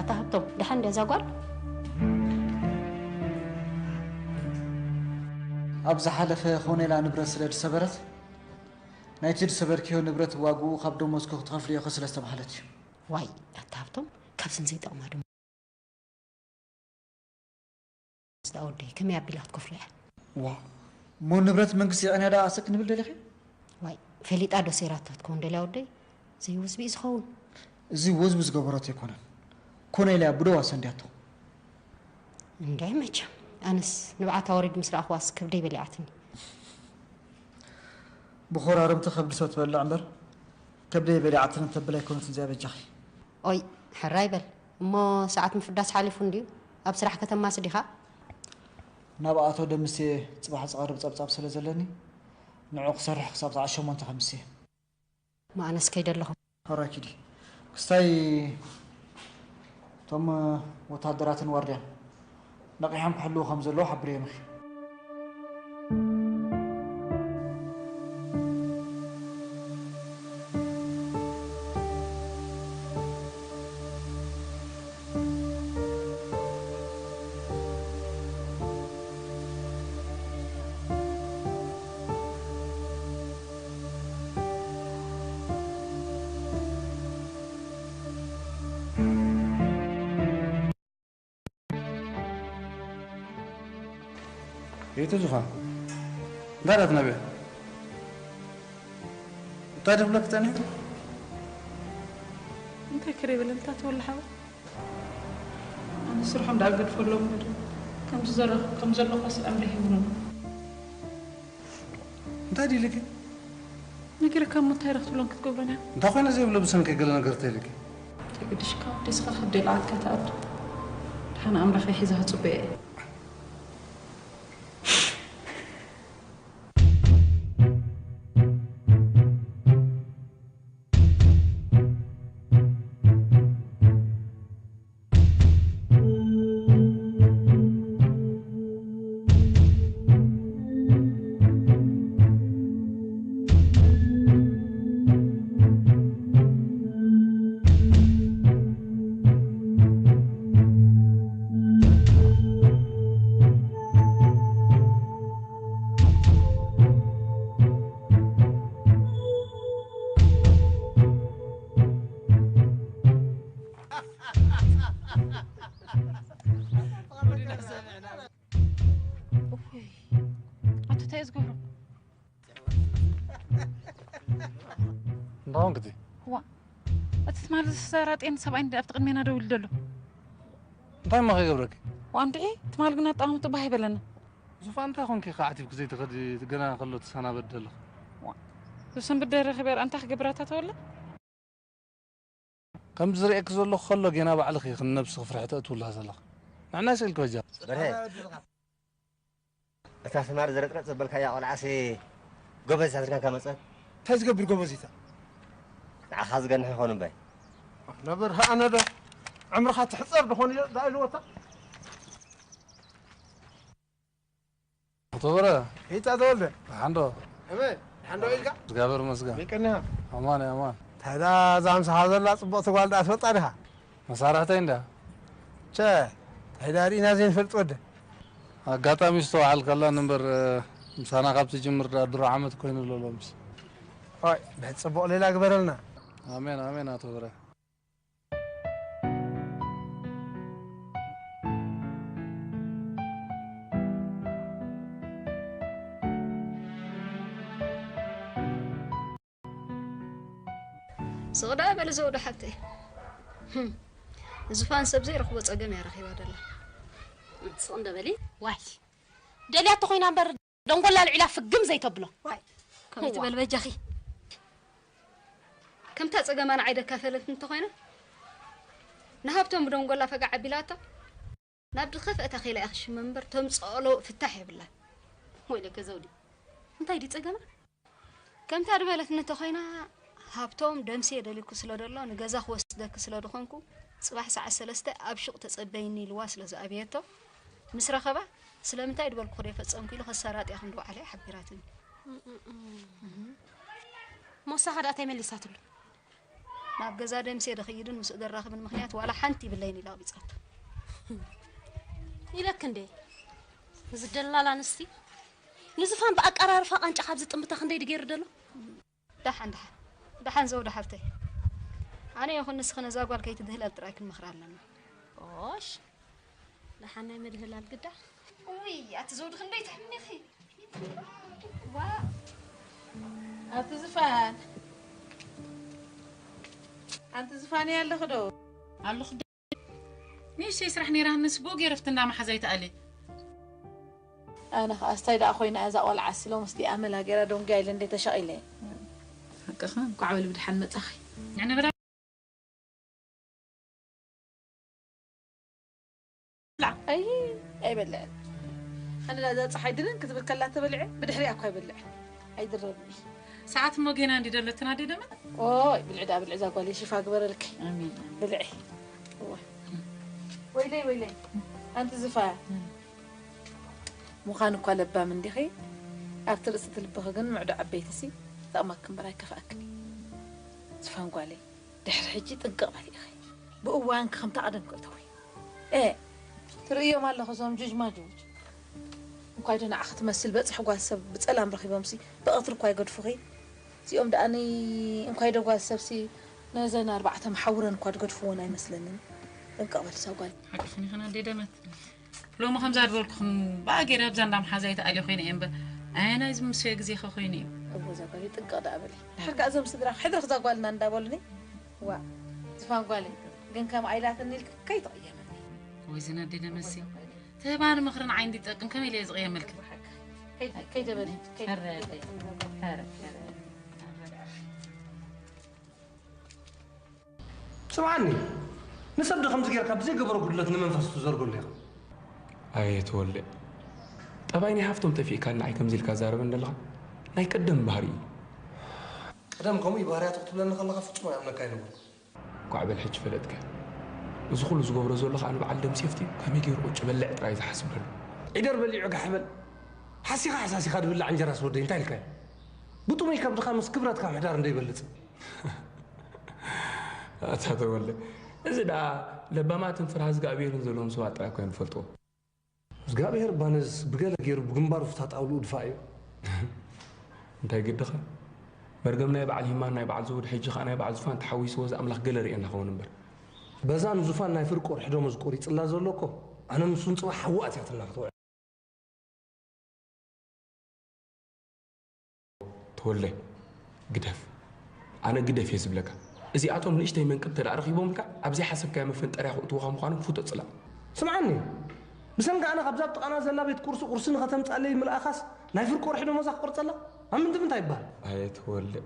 ኣታ ሃብቶም፣ ደሓን ድያ እዛ ጓል? ኣብ ዝሓለፈ ኮነ ኢላ ንብረት ስለ ዝሰበረት፣ ናይቲ ዝሰበርክዮ ንብረት ዋግኡ ካብ ደሞዝኪ ክትኸፍልዮ ኢኺ ስለ ዝተባህለት እዩ። ዋይ፣ ኣታ ሃብቶም፣ ካብዘን ዘይጠቕማ ደሞ ደኣ ወደይ ከመይ ኣቢላ ክትከፍሎ እያ? ዋእ እሞ ንብረት መንግስቲ የቐንያ ደኣ ኣሰ ክንብል ደሊኺ? ዋይ ፈሊጣ ዶ ሰይራቶ ትከውን ደልያ ወደይ? ዘይወዝቢ እዩ ዝኸውን። እዚ ወዝቢ ዝገበረቶ ኣይኮነን። ኮነ ኢላ እያ ብደዋ ሰንድያቶ። እንድዒ መቸም ኣነስ ንብዓታ ወሪዱ ምስ ረኣኽዋስ ከብደይ በሊዓትኒ። ብኾራርምቲ ከብዲ ሰብ ትበልዕ እምበር ከብደይ በሊዓትኒ ተብል ኣይኮነትን እዚኣ በጃኺ። ኦይ ሕራይ በል። እሞ ሰዓት ምፍዳስ ሓሊፉ እንድዩ? ኣብ ስራሕ ከተማስ ዲኻ? ናብ ኣቶ ደምሴ ጽባሕ ዝቐርብ ጸብጻብ ስለ ዘለኒ ንዑ ክሰርሕ ክሳብ ሰዓት ሸሞንተ ከምሲ። እሞ ኣነስ ከይደ ኣለኹ። ሕራይ ኪዲ። ክስታይ እቶም ወተሃደራትን ዋርድያን ነቒሖም ክሕልዉ ከም ዘለዉ ሓብርዮም ኢኺ። የይተ ዙፋን እንታይ ዳትነብዕ እንታይ ደብለክ ጸኒሑ? እንታይ ክሬ በለልታ ተወላ ሓወ ኣነ ስርሖም ዳኣ ገድፈሎም በሉ ከምዚ ዘረኹ ከም ዘለኹ ስኣም ደሂብኖም እንታይ ድልኪ? ነጊረካ እሞ እንታይ ኢኻ ክትብሎም ክትገብሮን እያ? እንታይ ኮይነ ዘይብሎ ብሰንከይ ገለ ነገር ተይልኪ? ተገዲሽካ ወዲ ስኻ ካብ ደይ ለዓልካ ትኣቱ። ደሓን ኣምላኸይ ሒዛ ክጽበዮ እየ። ኣቱታ እየ ዝገብሮ እንታይ ኾንክቲ? ዋ፣ እቲ ትማሊ ዝሰራጤን ሰብኣይ እንዲ ኣብቲ ቅድሜና ደው ኢሉ ዘሎ። እንታይ እሞ ከይገብረኪ? ዋ፣ እንድዒ፣ ትማሊ ግን ኣጠማምቱ ባህ ይበለና። ዙፋን፣ እንታይ ኾንኪ? ከዓቲብኪ ዘይትኸዲ፣ ገና ከሎ ትሰናበድ ዘለኺ። ዋ፣ ዝሰንብድ ደረኺ በርኣ እንታይ ክገብራታ ተወለ? ከምዚ ዝርእየኪ ዘለኹ ከሎ ጌና ባዕልኺ ክንነብስኺ ፍርሒ ተእትውላ ዘለኺ። ንዕናይ ስኢልኪ በጃ። በርሀ፣ እታ ሰማሪ ዘረጥረጥ ዘበልካያ ቆልዓሲ ጎበዝ ኣድርጋንካ መጸት። እንታይ ዝገብር ጎበዝ እታ? ንዓኻ ዝገንሕ ይኾን እምበይ። ነበር፣ ኣነ ዶ ዕምርኻ ትሕጸር ዶ ኾን ኢለ ዳ ኢልዎ እታ? ኣቶ በረ። ኢታ ተወልደ። ደሓን ዶ? እበ፣ ደሓን ዶ ኢልካ? እግዚኣብሔር ይመስገን። ደቀንያ። ኣማን እየ፣ ኣማን። ታዲያ እዛ ምሳኻ ዘላ ጽብቕቲ ጓል ደኣ ትፈልጣ ዲኻ? መሳርሕተይ እንዳ። ቸ፣ ታዲያ ርኢና ዘይንፈልጥ ወደ። ኣጋጣሚ ዝተባህልካላ እምበር፣ ምሳና ካብ ትጅምር ደኣ ድሮ ዓመት ኮይኑ ኣሎ ሎምስ። ኦይ፣ ብሕት ጽቡቕ ሌላ ግበረልና። ኣሜን፣ ኣሜን ኣቶ በረ። ስቕ ደኣ በሊ ዘውዱ ሓብተይ። ህም። ዙፋን ሰብ ዘይረኽቦ ጸገም እያ ረኺባ ደላ። ስቕ እንደ በሊ። ዋይ። ደልያቶ ኮይና እምበር ደንጎላ ኣልዒላ ፍግም ዘይተብሎ። ዋይ። ከምኡ እዋ። ትበል በጃኺ። ከምታ ጸገማ ንዓይ ደካፈለት እንተኾይና፣ ንሃብቶም ብደንጎላ ፈጋዕ ኣቢላቶ፣ ናብ ዝኸፍአ ታኼላ ኢያ ክሽመም እምበር፣ ተምጽኦ ለውጥ ፍታሕ የብላን። ወይለከ ዘውዲ፣ እንታይ ድዩ ጸገማ? ከምታ ዝበለት እንተኾይና፣ ሃብቶም ደምሴ ደልዩኪ ስለ ደሎ፣ ንገዛ ክወስደኪ ስለ ድኾንኩ፣ ጽባሕ ሰዓት ሰለስተ ኣብ ሹቕ ተጸበይኒ ኢልዋ ስለ ዝኣበየቶ፣ ምስ ረኸባ፣ ስለምንታይ ድበልኩ ክደ ፈጸምኩ ኢሉ ከሳራጥያ ከም ዝወዓለ እያ ሓቢራትኒ። ሞሳኻ ደኣ እንታይ መሊሳትሉ? ናብ ገዛ ደምሴ ደኽይድን ምስኡ ደራኽብን ምኽንያት ዋላ ሓንቲ ይብለይን ኢላ ኣቕቢጻቶ። ኢለክ እንዴ? እዚ ደላላ ኣንስቲ ንዝፋን ብኣቀራርፋ ቃንጫ ካብ ዝጥምታ ክንደይ ድገይሩ ደሎ? ደሓን፣ ደሓን። ደሓን ዘውዲ ሓብተይ። ኣነ ይኹን ንስኺ ነዛ ጓል ከይትድህለል ጥራይ ክንመኽራ ኣለና። ኦሽ፣ ደሓን ናይ ምድህላል ግዳ። ውይ፣ ኣቲ ዘውዲ ክንደይ ትሕምኒ ኢኺ። ዋ። ኣቲ ዝፋን። ኣንቲ ዝፋን ኣለኺ ዶ? ኣለኹ። ንእሽተይ ስራሕ ነይራትንስ ብኡ ገይረ ፍትና መሓዛይ ተኣልየ። ኣነ ኸኣ እስታይ ደኣ ኮይና እዛ ቆልዓ ሲሎም ምስቲ ኣመላ ገይራ ደንጉያ ኢለ እንደ ተሸቒለ። ሓቅኻ፣ እንኳዕ በሊ ብድሓን መጻኺ። ንዕነ በላ። ኣይ፣ ኣይበልዕን። ኣነ እዛ ጸሓይ ድንን ክትብል ከላ ተበልዐ፣ ብድሕሪኣ እኳ ኣይበልዕን። ኣይድረብን። ሰዓት እሞ ጌና እንዲ ደለትና ዲ ደመ? ኦይ፣ ብልዒ ደኣ ብልዒ እዛ ጓለይ ሽፋ ግበረልኪ። ኣሜን፣ ኣሜን። ብልዒ። እዋ። ወይለይ፣ ወይለይ። ኣንቲ ዝፋ። እም። ምዃን እኳ ለባም እንዲኺ፣ ኣብቲ ርእሲ እቲ ልብኺ ግን ምዕዶ ዓበይትሲ፣ ዘቕማኪ እምበር ኣይከፍኣክን እዩ። ዝፋን ጓለይ፣ ድሕሪ ሕጂ ጥንቅቕ በሊ ኢኺ። ብእዋንኪ ከምታ ቀደም ክእተዊ። ኤ፣ ትርእዮም ኣለኺ እዞም ጁጅማጁጅ። እንኳይ ዶ ንዓኺ ትመስል በጽሒ ጓል ሰብ ብጸላም ረኺቦምሲ፣ ብቐትሪ እኳ ይገድፉኺ። እዚኦም ደኣኒ እንኳይ ዶ ጓል ሰብሲ፣ ነዘን ኣርባዕተ መሓውረን እኳ ዝገድፍወን ኣይመስለንን። ጥንቅቕ በሊ እዛ ጓል። ሓቅኽን ኢኽን ኣደይ ደመት። ሎሚ ከምዛ ዝበልኩኽን ብኣ ገይረ ኣብዛ እንዳ መሓዛይ ተኣልየ ኮይነ እየ እምበር፣ ኣየናይ ዝምስዮ ግዜኸ ኮይኑ እዩ? እወ፣ እዛ ጓለይ ጥንቅቕ ደኣ በሊ። ድሓር ከኣ እዞም ስድራ፣ ሕድርኺ እዛ ጓልና እንዳበሉኒ፣ ዋእ፣ ዝፋን ጓለይ፣ ግን ከምኣ ኢላትኒ ኢልኪ ከይትቕየምኒ። ወይ ዝን ኣደይ ደመሲ፣ ትህባኒ ምኽሪ ንዓይ እንዲጠቅም ከመይ ኢለ እየ ዝቕየመልኪ? ከይደ በሊ፣ ከይደ። ኧረ፣ ኧረ፣ ኧረ። ስምዓኒ፣ ንሰብ ዶ ከምዚ ጌርካ ብዘይገበሮ ጉድለት ንመንፈስ ትዘርገሉ ኢኻ? ኣየ ተወልደ፣ ጠባይ ናይ ሃፍቶም ጠፊእካ ንዓይ ከምዚ ኢልካ ዛረበኒ ዘለኻ ናይ ቀደም ባህሪ እዩ። ቀደም ከምኡ እዩ ባህርያቱ ክትብለኒ ከለኻ ፍጹም ኣይኣምነካ ኣይነበርኩ። ኳዕ በል ሕጂ ፈለጥካ። እዚ ኩሉ ዝገብሮ ዘሎ ከኣ ንበዓል ደምሴፍቲ ከመይ ገይሩ ቁጭ በልዕ ጥራይ ዝሓስብ ዘሎ። ዒደር በሊዑ ጋሕ በል። ሓሲኻ ሓሳሲኻ ድብላዕ እንጀራስ ወደይ እንታይ ኢልካዮ? ብጥሙይ ከብድኻ ምስ ክብረትካ ምሕዳር እንዶ ይበልጽ። ኣታ ተወልደ፣ እዚ ደኣ ለባማትን ፍርሃ እግዚኣብሄርን ዘለዎም ሰባት ጥራይ እኳ እዮም ዝፈልጥዎ። እግዚኣብሄር እባ ነዝስ ብገለ ገይሩ ብግንባሩ ፍታጣውልኡ ድፋእ እዩ። እንታይ ግድኻ? መርገም ናይ በዓል ሂማን ናይ በዓል ዘውድ ሕጂ ኸኣ ናይ በዓል ዙፋን ተሓዊስዎ እዚ ኣምላኽ ገለ ርእየና ኸውን እምበር። በዛ ንዙፋን ናይ ፍርቂ ወርሒ ደሞዝ ቆሪጽላ ዘሎ እኮ ኣነ ንሱን ጽባሕ ሓዊ ኣትያትና ክትውዕል። ተወልደ፣ ግደፍ። ኣነ ግደፍ እየ ዝብለካ። እዚኣቶም ንእሽተይ መንቅብ ተደኣ ረኺቦምልካ፣ ኣብ ዘይሓሰብካዮ መፈንጠርያ ክእትዉኻ ምዃኖም ፍቶ ጽላእ። ስምዓኒ፣ ብሰንኪ ኣነ ካብዛ ኣብ ጥቓና ዘላ ቤት ቁርሲ ቁርሲ ንኸተምጻለይ ምልኣኻስ ናይ ፍርቂ ወርሒ ደሞዛ ክቆርጸላ? ኣብ ምንዲ ምንታይ ይበሃል? ኣየትወልእ።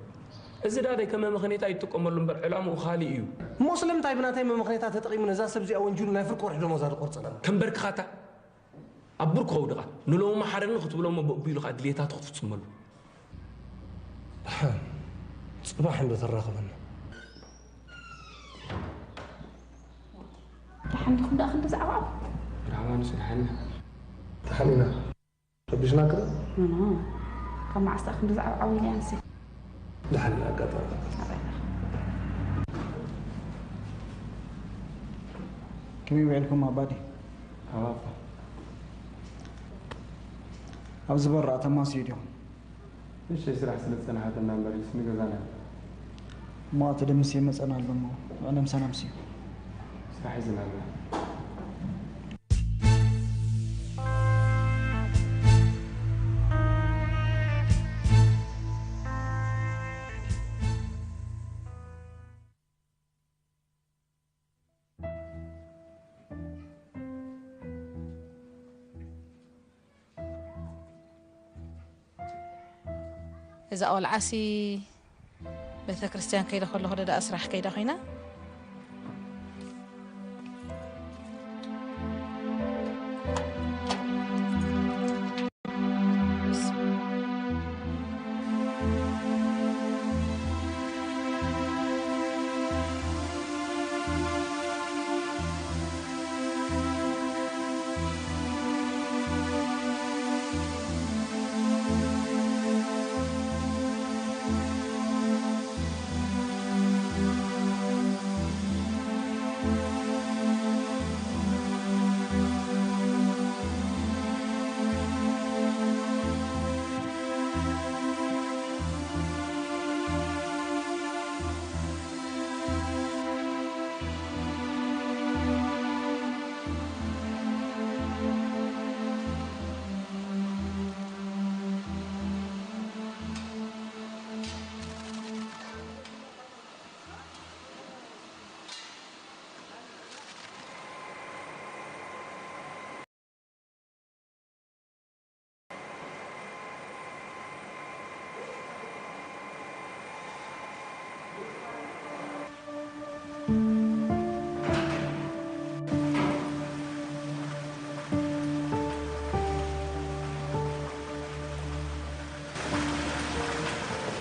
እዚ ዳደይ ከም መመኽኔታ ይጥቀመሉ እምበር ዕላምኡ ካልእ እዩ። እሞ ስለምንታይ ብናተይ መመኽኔታ ተጠቒሙ ነዛ ሰብ እዚኣ ወንጂሉ ናይ ፍርቂ ወርሒ ደሞዛ ዝቆርጸላ? ከም በርክኻታ ኣብ ብርኩ ከውድቓ፣ ንሎሚ መሓረኒ ክትብሎ እሞ ብኡ ኣቢሉ ኸኣ ድልየታቱ ክትፍጽመሉ። ደሓን፣ ጽባሕ እንዶ ተራኽበና። ደሓን ዲኹም ደኣ ክንዲ ዛዕባኦም? መርሓባ፣ ንሱ ደሓን ኢና። ደሓን ኢና። ረቢሽናኪ ዶ? ኖ፣ ኖ። ካብ መዓስ ደኣ ክንዲ ዛዕባ ዓው ኢለ ኣንሲ? ደሓን ኢና፣ ኣጋጣሚ። ኣበይ ኢኻ? ከመይ ውዒልኩም ኣባዲ? ሃባ እባ። ኣብዚ በሩ ኣተማስዩ ዲኹም? ንእሽተይ ስራሕ ስለ ዝጸናሓትና እምበር፣ ንገዛና። እሞ ኣቶ ደምሴ መጸና ኣሎ እሞ፣ ንዕለም ሰላም ስዩ። ስራሕ ሒዝና ኣለና። እዛ ቆልዓሲ ቤተ ክርስቲያን ከይደ ከለኹ ዶ ደኣ ስራሕ ከይዳ ኮይና?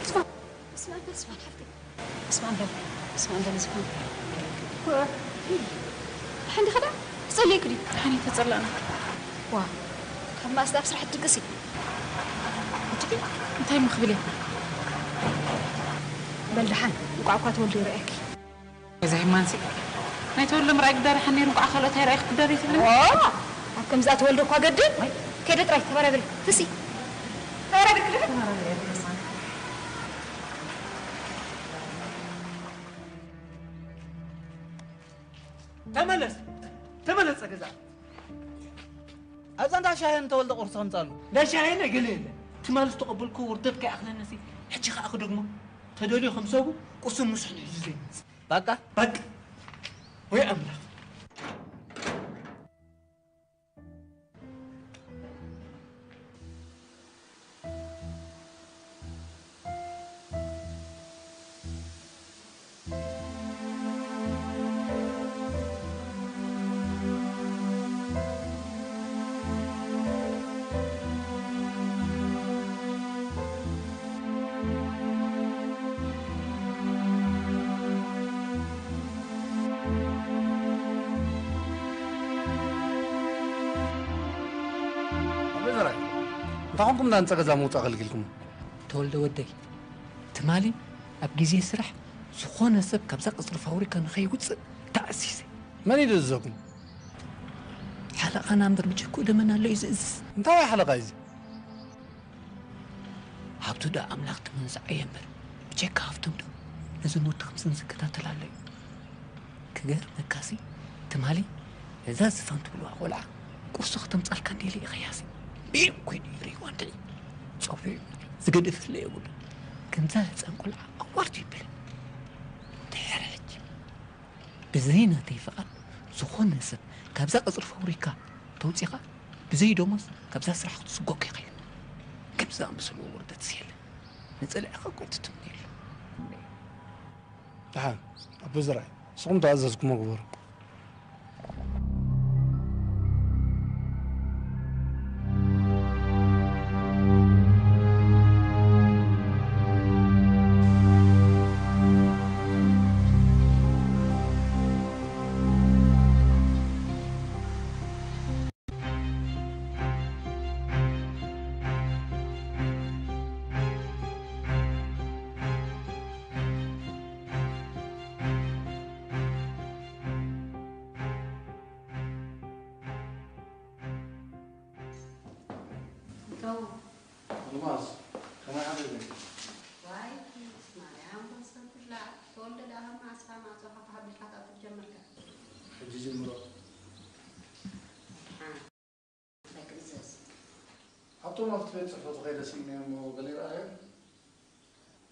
ስማ፣ ስማ፣ ስማ፣ ሓፍተይ። ስማ እንበል፣ ስማ እንበል፣ ዝፋን። ወ-፣ ደሓን ዲኻ ደኣ? ተጸሊእኪ ድዩ? ደሓን እየ፣ ተጸላእና። ዋ፣ ካብ መኣስ ደኣ ኣብ ስራሕ ትድቅሲ? እትኪ፣ እንታይ እሞ ክብል እየ? በል ደሓን፣ እንቋዕ እኳ ተወልደ ይረኣየኪ። እዛ ሄማንሲ፣ ናይ ተወልደ ምርኣይ ግዳ ደሓን ነይሩ፣ እንቋዕ ካልኦት ኣይረኣየኪ ክትደርቢ ትብልኒ? ኦ፣ ኣብ ከምዚኣ ተወልደ እኳ ገድል። ወይ። ከይደ ጥራይ ተበራበሪ፣ ፍሲ። ተበራበሪ፣ ክድሕር። ተመለስ፣ ተመለስ ገዛ። ኣብዛ እንዳ ሻሂ ንተወልደ ቁርሲ ከምጻሉ። እንዳ ሻሂ ናይ ገለ የለ። ትማሊ ዝተቐበልኩ ውርደት ከይኣኽለነሲ፣ ሕጂ ከኣ ክደግሞ። ተደልዩ ከም ሰቡ ቁርሲ ምስ ሕኑ እዩ ዘይመጽእ። በቃ? በቃ። ወይ ኣምላኽ። ኣበይ ዘርኣይ? እንታይ ኮንኩም እንዳ ህንጻ ገዛ ምውጻእ ከልኪልኩም? ተወልደ ወደይ፣ ትማሊ ኣብ ግዜ ስራሕ ዝኾነ ሰብ ካብዛ ቅጽሪ ፋብሪካ ንኸይውጽእ ተኣዚዘ። መን እዩ ዝእዝዘኩም? ሓለቓና እምበር ብጀክኡ ደመና ኣሎ እዩ ዝእዝዝ። እንታይ እዩ ሓለቓ እዚ? ሃብቱ ደኣ ኣምላኽ ትመንዝዖ እየ እምበር፣ ብጀካ ሃብቶም ዶ ነዚ ኖቲ ክምስን ዝከታተል ኣሎ እዩ። ክገርመካሲ፣ ትማሊ ነዛ ዝፋን ትብልዋ ቆልዓ ቁርሲ ክተምጻልካ እንዴ ኢለያሲ፣ ብኢም ኮይኑ ይርእይዋ እንድዒ። ጸዊዑ ዝገደፈለ የብሉን። ከምዛ ህጻን ቆልዓ ኣዋርድ ይብልን። ብዘይ ናተይ ፍቓድ ዝኾነ ሰብ ካብዛ ቀጽሪ ፋብሪካ ተውጺኻ ብዘይ ደሞዝ ካብዛ ስራሕ ክትስጎግ ኣይኽእልን። ከምዚ ዝኣመሰለ ውርደትስ የለን። ንጸላኢኻ እኮ ኣይትትምነየሉ። ደሓን ኣቦ ዘርኣይ፣ ንስኹም ተኣዘዝኩሞ ግበሩ። ኣልማዝ፣ ከመይ ሓደርኪ? ዋይ፣ ማርያም፣ ወሰን ኩላ ተወልደ ደኣ መዓስ ኢኻ ማዕጾኻ ተሃቢልካ ክትኣቱ ጀመርካ? ሕጂ ጀምሮ። ደቂ እዘዝ። ሃብቶም ኣብቲ ቤት ጽሕፈቱ ከይደ ስኢነዮ እሞ ገለ ይረኣዮ?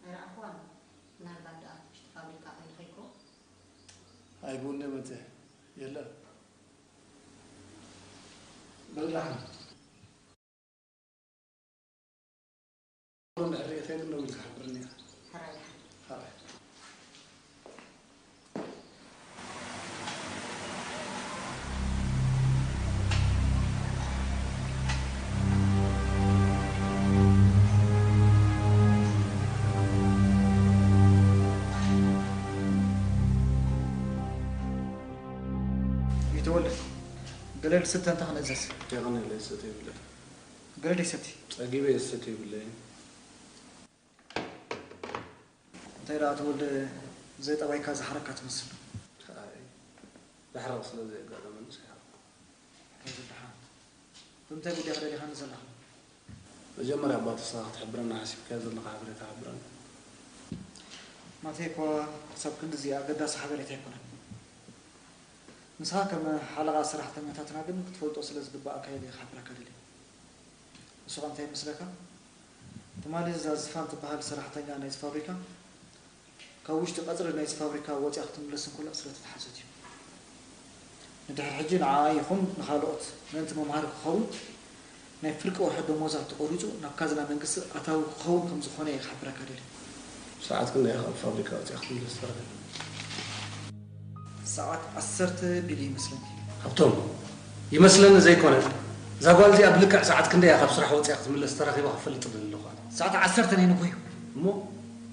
ኣይረኣኽዋን። ምናልባት ደኣ ውሽጢ ፋብሪካ ከይዱ ከይኮ? ኣይብኡን እየ መጸ። የለን። በል ደሓን። እንድሕር ርኢኽዮ ግን ደው ኢልካ ሓብርኒ ኢኻ። ሕራይ ደሓን። ሕራይ። ይተወልደ፣ ገለ ልስተ እንተ ክንእዘዝ። የቐንየለይ፣ ዝሰትዮ የብለይን። ገለ ደይሰቲ። ጸጊበ እየ፣ ዝሰትዮ የብለይን። እንታይ ደኣ ተወልደ፣ ዘይ ጠባይካ ዝሓረካ ትመስል። ኣይ፣ ዘሕርቕ ስለ ዘየጋጠመኒስ ኣይሓረቕኩ። እንታይ ዝበሃል? ብምንታይ ጉዳይ ክደሊኻኒ ዘለኻ? መጀመርያ ኣባቱ ንስኻ ክትሕብረና ሓሲብካዮ ዘለኻ ሓበሬታ ሓብረኒ። ናተይ እኮ ክሳብ ክንድዚ ኣገዳሲ ሓበሬታ ኣይኮነን። ንስኻ ከም ሓለቓ ሰራሕተኛታትና ግን ክትፈልጦ ስለ ዝግባኣካ ኢለ ክሓብረካ ደልየ። ንሱ ኸ እንታይ ይመስለካ? ትማሊ እዛ ዝፋን ትበሃል ሰራሕተኛ ናይዚ ፋብሪካ ካብ ውሽጢ ቀጽሪ ናይዚ ፋብሪካ ወጺኣ ክትምለስ እንከላ ስለ እተታሕዘት እዩ። ንድሕሪ ሕጂ ንዓኣ ይኹን ንኻልኦት ምእንቲ መምሃሪ ክኸውን ናይ ፍርቂ ወርሒ ደሞዛ ተቖሪጹ ናብ ካዝና መንግስቲ ኣታዊ ክኸውን ከም ዝኾነ እየ ክሓብረካ ደልየ። ሰዓት ክንደይ ኢኻ ኣብ ፋብሪካ ወጺኣ ክትምለስ ተረኺብካ? ሰዓት ዓሰርተ ቢሉ ይመስለኒ። ሃብቶም፣ ይመስለኒ ዘይኮነ፣ እዛ ጓል እዚኣ ብልክዕ ሰዓት ክንደይ እያ ካብ ስራሕ ወጺኣ ክትምለስ ተረኺባ ክፈልጥ እደሊ ኣለኹ ኣነ። ሰዓት ዓሰርተ ናይ ንግሆ እዩ። እሞ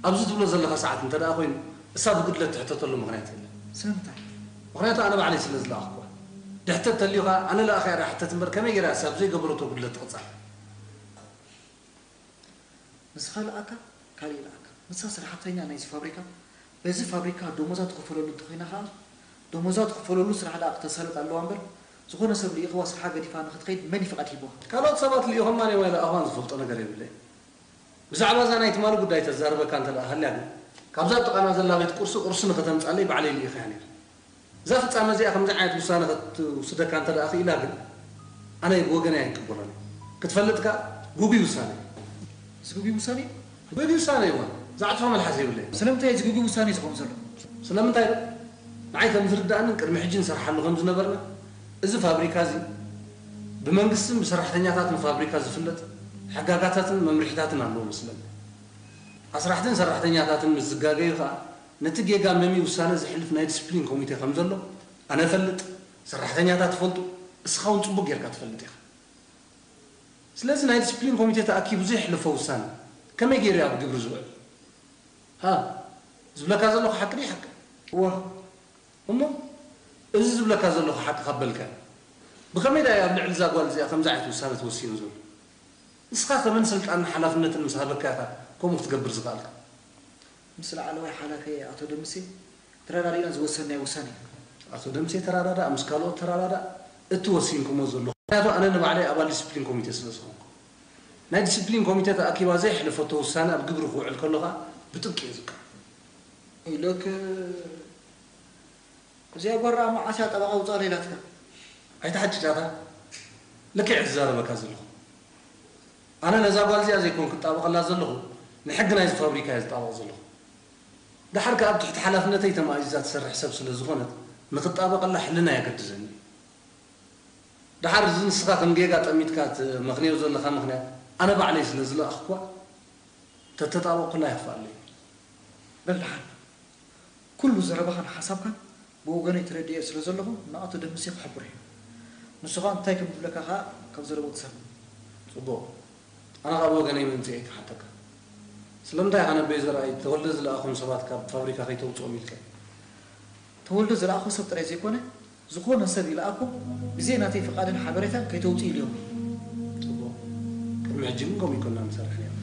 ኣብዚ ትብሎ ዘለኻ ሰዓት እንተ ደኣ ኮይኑ፣ እሳ ብጉድለት ትሕተተሉ ምኽንያት የለን። ስለምንታይ? ምኽንያቱ ኣነ ባዕለይ ስለ ዝለኣኽኩዋ። ድሕተት ተልዩ ኸኣ ኣነ ለኣኺያ ደኣ ሕተት እምበር ከመይ ገይራ እሳ ብዘይገበረቶ ጉድለት ትቕጻዕ? ንስኻ ለኣካ፣ ካልእ ለኣካ። ንሳ ሰራሕተኛ ናይዚ ፋብሪካ፣ በዚ ፋብሪካ ደሞዛ ትኽፈለሉ እንተኾይና ኸኣ፣ ደሞዛ ትኽፈለሉ ስራሕ ደኣ ክተሳልጥ ኣለዋ እምበር፣ ዝኾነ ሰብ ልኢኽዋ ስርሓ ገዲፋ ንኽትኸይድ መን እዩ ፍቓድ ሂብዋ? ካልኦት ሰባት ልኢኾማ ነይዋ ለኣኽዋን ዝፈልጦ ነገር የብለይን። ብዛዕባ እዛ ናይ ትማሊ ጉዳይ ተዛርበካ እንተ ደኣ ሃልያ ግን፣ ካብዛ ኣብ ጥቓና ዘላ ቤት ቁርሲ ቁርሲ ንኸተምጻለይ ባዕለይ ልኢኸያ ነይረ። እዛ ፍጻመ እዚኣ ከምዚ ዓይነት ውሳነ ክትውስደካ እንተ ደኣ ክኢላ ግን፣ ኣነ ብወገነይ ኣይቅበሎን እየ። ክትፈልጥ ከኣ፣ ግጉይ ውሳነ እዩ። እዚ ግጉይ ውሳነ እዩ? ግጉይ ውሳነ እዩ እዋ። ዝዓጽፎ መልሓስ የብለይን። ስለምንታይ እዚ ግጉይ ውሳነ እዩ ዝኸውን ዘሎ? ስለምንታይ ዶ? ንዓይ ከም ዝርድኣንን ቅድሚ ሕጂ ንሰርሓሉ ከም ዝነበርና፣ እዚ ፋብሪካ እዚ ብመንግስትን ብሰራሕተኛታትን ፋብሪካ ዝፍለጥ ሕጋጋታትን መምርሒታትን ኣለዎ መስለኒ። ኣስራሕትን ሰራሕተኛታትን ምስ ዝጋገዩ ከኣ፣ ነቲ ጌጋ መምዩ ውሳነ ዘሕልፍ ናይ ዲስፕሊን ኮሚቴ ከም ዘሎ ኣነ እፈልጥ፣ ሰራሕተኛታት ይፈልጡ፣ እስኻ እውን ጽቡቕ ጌርካ ትፈልጥ ኢኻ። ስለዚ ናይ ዲስፕሊን ኮሚቴ ተኣኪቡ ዘየሕለፎ ውሳነ ከመይ ገይሩ እዩ ኣብ ግብሪ ዝውዕል? ሃ፣ ዝብለካ ዘለኹ ሓቂ ድዩ ሓቂ? እወ። እሞ፣ እዚ ዝብለካ ዘለኹ ሓቂ ካብ በልካ፣ ብኸመይ ደኣ እዩ ኣብ ልዕሊ እዛ ጓል እዚኣ ከምዚ ዓይነት ውሳነ ተወሲኑ ዘሎ? ንስኻ ከ መን ስልጣንን ሓላፍነትን ምስ ሃበካ ኢኻ ከምኡ ክትገብር ዝኸኣልካ? ምስ ላዕለዋይ ሓላፊ ኣቶ ደምሴ ተረዳዲእና ዝወሰንናዮ ውሳነ እዩ። ኣቶ ደምሴ ተረዳዳእ፣ ምስ ካልኦት ተረዳዳእ፣ እቲ ወሲንኩሞ ዘለኹም። ምኽንያቱ ኣነ ንባዕለይ ኣባል ዲስፕሊን ኮሚቴ ስለ ዝኾንኩ። ናይ ዲስፕሊን ኮሚቴ ተኣኪባ ዘየሕለፈቶ ውሳነ ኣብ ግብሪ ክውዕል ከሎ ኸኣ ብጥብቂ እየ ዝቃወም። ኢለክ እዚኣ ጓል ደኣ መዓስ እያ ጠበቓ ውጻእ ኢላትካ? ኣይትሓጭጫታ። ልክዕ እየ ዝዛረበካ ዘለኹ። ኣነ ነዛ ጓል እዚኣ ዘይኮንኩ እጣበቐላ ዘለኹ፣ ንሕጊ ናይዚ ፋብሪካ እየ ዝጣበቕ ዘለኹ። ደሓር ከኣ ኣብ ትሕቲ ሓላፍነተይ ተማእዚዛ ትሰርሕ ሰብ ስለ ዝኾነት፣ ንኽጣበቐላ ሕልና የገድሰኒ። ደሓር እዚ ንስኻ ከም ጌጋ ጠሚትካ ትመኽንዮ ዘለኻ ምኽንያት ኣነ ባዕለይ ስለ ዝለኣኽኳ ተተጣበቕኩላ ይኽፍኣለይ። በል ደሓን፣ ኩሉ ዘረባኻን ሓሳብካን ብወገነይ ተረዲኤ ስለ ዘለኹ ንኣቶ ደምሴ ክሕብሮ እየ። ንሱ ኸኣ እንታይ ከም ዝብለካ ኸኣ ካብ ዘረብኡ ትሰምዕ። ጽቡቕ፣ ኣነ ኸኣ ብወገነይ ምእንቲ እየ ክሓተካ። ስለምንታይ ኢኻ ነቦይ ዘርኣይ ተወልደ ዝለኣኾም ሰባት ካብ ፋብሪካ ከይተውጽኦም ኢልካ? ተወልደ ዝለኣኾ ሰብ ጥራይ ዘይኮነ ዝኾነ ሰብ ይልኣኮ ብዘይ ናተይ ፍቓድን ሓበሬታን ከይተውጽኡ ኢለዮም። ጽቡቕ፣ ቅድሚ ሕጂ ግን ከምኡ ኣይኮንና ንሰርሕ ነርና።